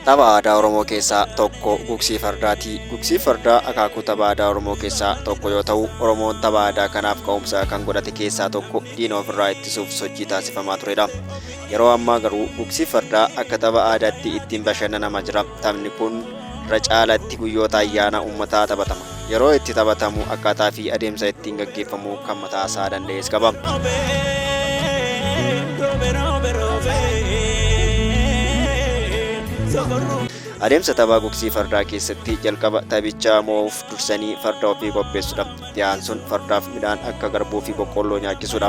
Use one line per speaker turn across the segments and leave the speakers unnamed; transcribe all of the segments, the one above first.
Tapha aadaa Oromoo keessaa tokko gugsii fardaati. Gugsii fardaa akaakuu tapha aadaa Oromoo keessaa tokko yoo ta'u, Oromoon tapha aadaa kanaaf ka'umsa kan godhate keessaa tokko diina ofirraa ittisuuf sochii taasifamaa turedha. Yeroo ammaa garuu gugsii fardaa akka tapha aadaatti ittiin bashannanama jira. Taphni kun irra caalatti guyyoota ayyaana uummataa taphatama. Yeroo itti taphatamu akkaataa fi adeemsa ittiin gaggeeffamu kan mataasaa danda'es qaba. Adeemsa tapha gugsii fardaa keessatti jalqaba taphicha mo'uuf dursanii farda ofii qopheessuudha. Itti aansuun fardaaf midhaan akka garbuu fi boqqolloo nyaachisuudha.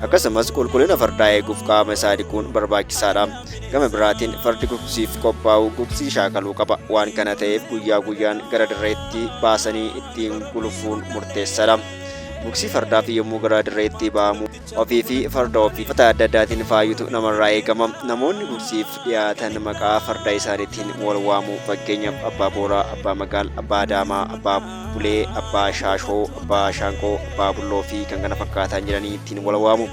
Akkasumas qulqullina fardaa eeguuf qaama isaa dhiquun barbaachisaadha. Gama biraatiin fardi gugsiif qophaa'u gugsii shaakaluu qaba. Waan kana ta'eef guyyaa guyyaan gara dirreetti baasanii ittiin gulufuun murteessaadha. Gugsii fardaaf yommuu gara dirreetti ba'amu ofii fi farda ofii uffata adda addaatiin faayutu namarraa eegama. Namoonni gugsiif dhiyaatan maqaa farda isaaniitiin wal waamu. Fakkeenyaaf Abbaa Booraa, Abbaa Magaal, Abbaa Adaamaa, Abbaa Bulee, Abbaa Shaashoo, Abbaa Shaanqoo, Abbaa Bulloo fi kan kana fakkaatan jedhanii ittiin wal waamu.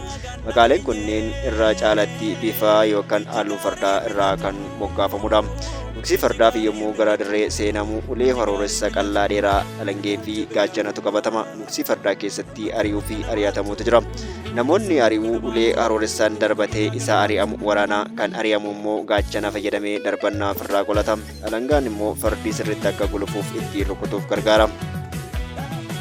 Maqaaleen kunneen irra caalatti bifa yookaan halluu fardaa irraa kan moggaafamudha. Gugsii fardaaf yommuu gara dirree seenamu ulee harooressa qallaa dheeraa, alangee fi gaachanatu qabatama. Gugsii fardaa keessatti ari'uu fi ari'atamuutu jira. Namoonni ari'uu ulee harooressaan darbatee isa ari'amu waraana. Kan ari'amu immoo gaachana fayyadamee darbannaa ofirraa qolata. Alangaan immoo fardi sirriitti akka gulufuuf ittiin rukutuuf gargaara.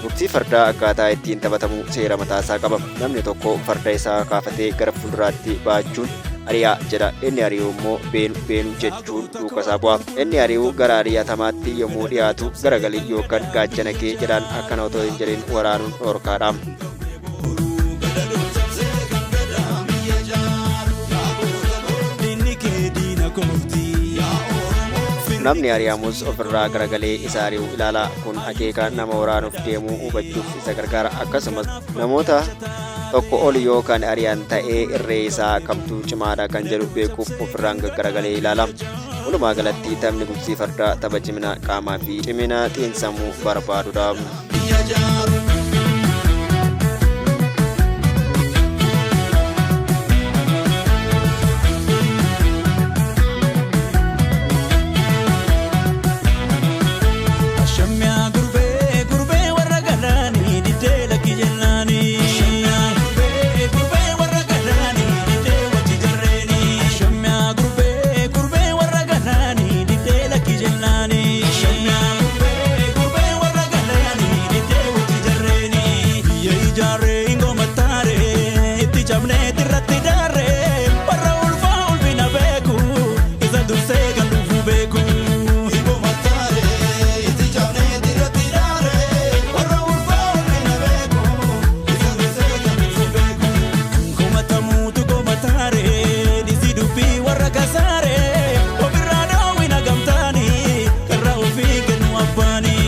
Gugsii fardaa akkaataa ittiin taphatamu seera mataasaa qaba. Namni tokko farda isaa kaafatee gara fuulduraatti baachuun ari'aa jedha. Inni ari'u immoo beenu beenu jechuun duukasaa bu'a. Inni ari'u gara ari'atamaatti yommuu dhiyaatu garagali yookaan gaachana kee jedhaan akkana otoo hin jedhin waraanuun dhorkaadha. Namni ari'amus ofirraa garagalee isa ari'u ilaala. Kun akeeka nama waraanuuf deemuu hubachuuf isa gargaara. Akkasumas namoota tokko ol yoo kan ari'an ta'ee irree isaa kamtu cimaadha kan jedhu beekuuf ofirraan gaggaragalee ilaala. Walumaa galatti taphni gugsii fardaa tapha cimina qaamaa fi cimina xiinsammuu barbaadudha.
Shammiyaa gurbee gurbee warra galaanii diddee lakki jennaanii. Gurbee gurbee warra galaanii diddee wajji jarreeni. Shammiyaa gurbee gurbee warra galaanii diddee lakki jennaanii. Shammiyaa gurbee gurbee warra galaanii diddee wajji jarreeni. Biyya ijaarree ingoma taaree itti cabnee irratti daaree warra ulfaa ulfina beeku isa dursee kan dhufu beeku. Komatamuutu komataaree dhisi dubbii warra kasaaree ofirraa dhoowwina gamtaanii karra ofii kennu abbaanii.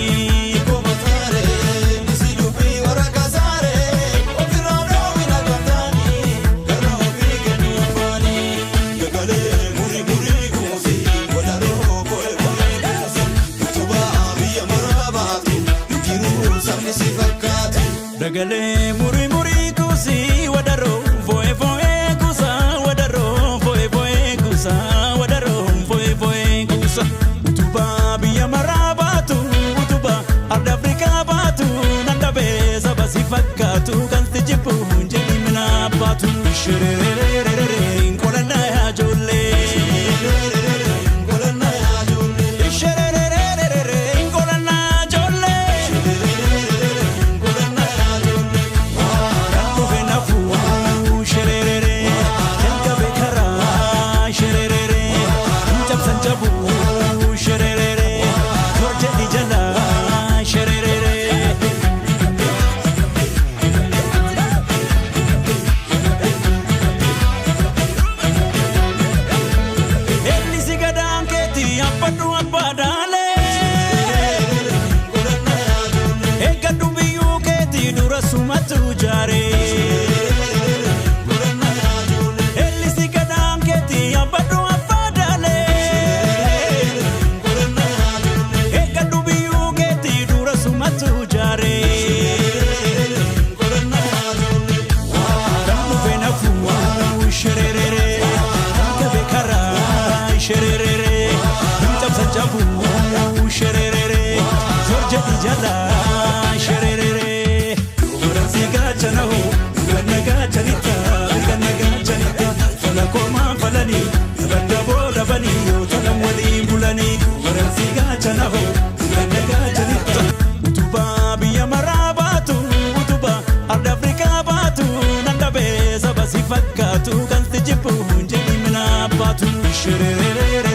Dagalee murii murii kuusii wadaroo fo'ee fo'ee kuusaa wadaroo fo'ee fo'ee kuusaa wadaroo fo'ee fo'ee kuusaa. Utubaa biyya maraa baatu utubaa arda Afrikaa baatu nan dhabee saba si fakkaatu kan si jibbu hin jedhi mina baatu. Shirererererere qolanaa yaa ijoollee. Shirererererere qolanaa ijoollee. Dhufe nafuu shirerere jalqabe karaa shirerere cabsan cabuu shirerere torjedhi jala shirerere. Elisi gadaan keetii abbadhu abbaadaalee. Eeggadhu biyyuu keetii dura sumatu jaaree. Elisi gadaan keetii abbadhu abbaadaalee. Eeggadhu biyyuu keetii dura sumatu jaaree. Kan dhufe nafuu shirerere kan qabe karaa shirerere cabu shererere zorjedhi jala shererere. Dubaransi gaachana hoo ganna gaachanitta ganna gaachanitta fala koomaan falanii badda booda banii yoo tanan waliin bulanii dubaransi gaachana hoo ganna gaachanitta. Utubaa biyya maraa baatu utubaa arda Afrikaa baatu nan dhabee saba si fakkaatu kan si jibbu hin jedhi mina baatu. Shererere.